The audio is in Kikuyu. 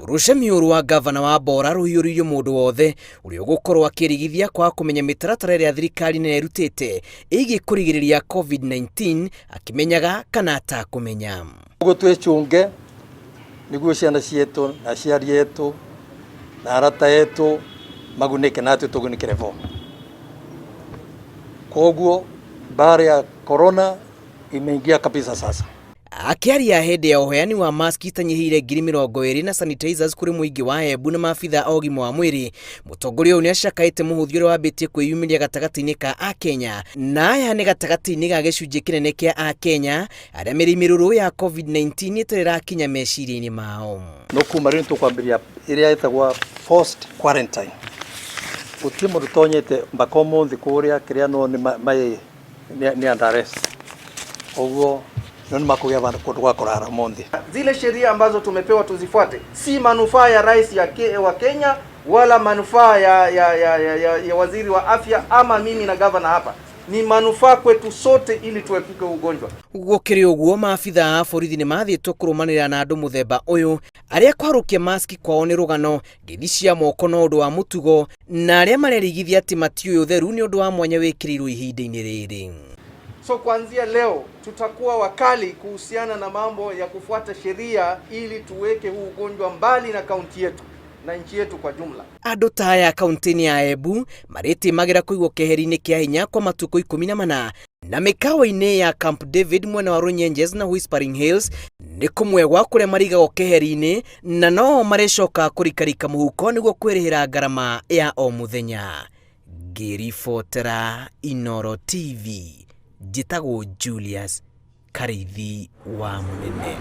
Rũcemio rwa ngavana wa Bora rũhiũrĩirio mũndũ wothe ũrĩa ũgũkorwo akĩrigithia kwaga kũmenya mĩtaratara ĩrĩa thirikari nene ĩrutĩte ĩgiĩ kũrigĩrĩria COVID-19 akĩmenyaga kana atakũmenya. Ũguo twĩchunge nĩguo ciana cietũ na aciari etũ na arata etũ magunĩke na atĩ tũgunĩkĩre bo. Koguo mbara ya corona imeingia kabisa sasa. Akĩaria hĩndĩ ya ũheani wa maski itanyihĩire 20,000 na sanitizers kũrĩ mũingĩ wa Embu na maabitha a ũgima wa mwĩrĩ, mũtongoria ũyũ nĩacakaĩte mũhũthi ũrĩa wambĩtie kwĩyumĩria gatagatĩ-inĩ ka Akenya, na aya nĩ gatagatĩ-inĩ ga gĩcunjĩ kĩnene kĩa Akenya arĩa mĩri mĩrũrũ ya COVID-19 ĩtarĩ ĩrakinya meciria-inĩ mao. No kuma rĩu nĩtũkwambĩrĩria ĩrĩa ĩtagwo forced quarantine. Gũtirĩ mũndũ tonyete mpaka ũmũthĩ kũrĩa kĩrĩa no nĩ nĩ under arrest. Koguo no nĩ makũgĩa vandũ kũndũ gwa kũrara ũmũthĩ. Zile sheria ambazo tumepewa tuzifuate, si manufaa ya rais ya wa Kenya wala manufaa ya waziri wa afya ama mimi na gavana hapa, ni manufaa kwetu sote ili tuepuke ugonjwa. Gũkĩrĩ ũguo, maabitha a borithi nĩ mathĩtwo kũrũmanĩrĩra na andũ mũthemba ũyũ arĩa kwarũkia maski kwao nĩ rũgano, ngeithi cia moko no ũndũ wa mũtugo, na arĩa marerigithia atĩ matiũĩ ũtheru nĩ ũndũ wa mwanya wĩkĩrĩirwo ihinda-inĩ rĩrĩ. So kuanzia leo tutakuwa wakali kuhusiana na mambo ya kufuata sheria ili tuweke huu ugonjwa mbali na kaunti yetu na nchi yetu kwa jumla. Andũ ta aya kaunti-inĩ ya Embu marĩtĩmagĩra kũigwo keheri-inĩ kĩa hinya kwa matukũ 14 na mĩkawa-inĩ ya Camp David mwena wa Runyenjes na Whispering Hills nĩ kũmwe gwa kũrĩa marigagwo keheri-inĩ na no marĩcoka kũrikarika mũhuko nĩguo kwĩrĩhĩra ngarama ya o mũthenya. Ngĩribotera Inooro TV, njĩtagwo Julius Karĩithi wa Mũnene.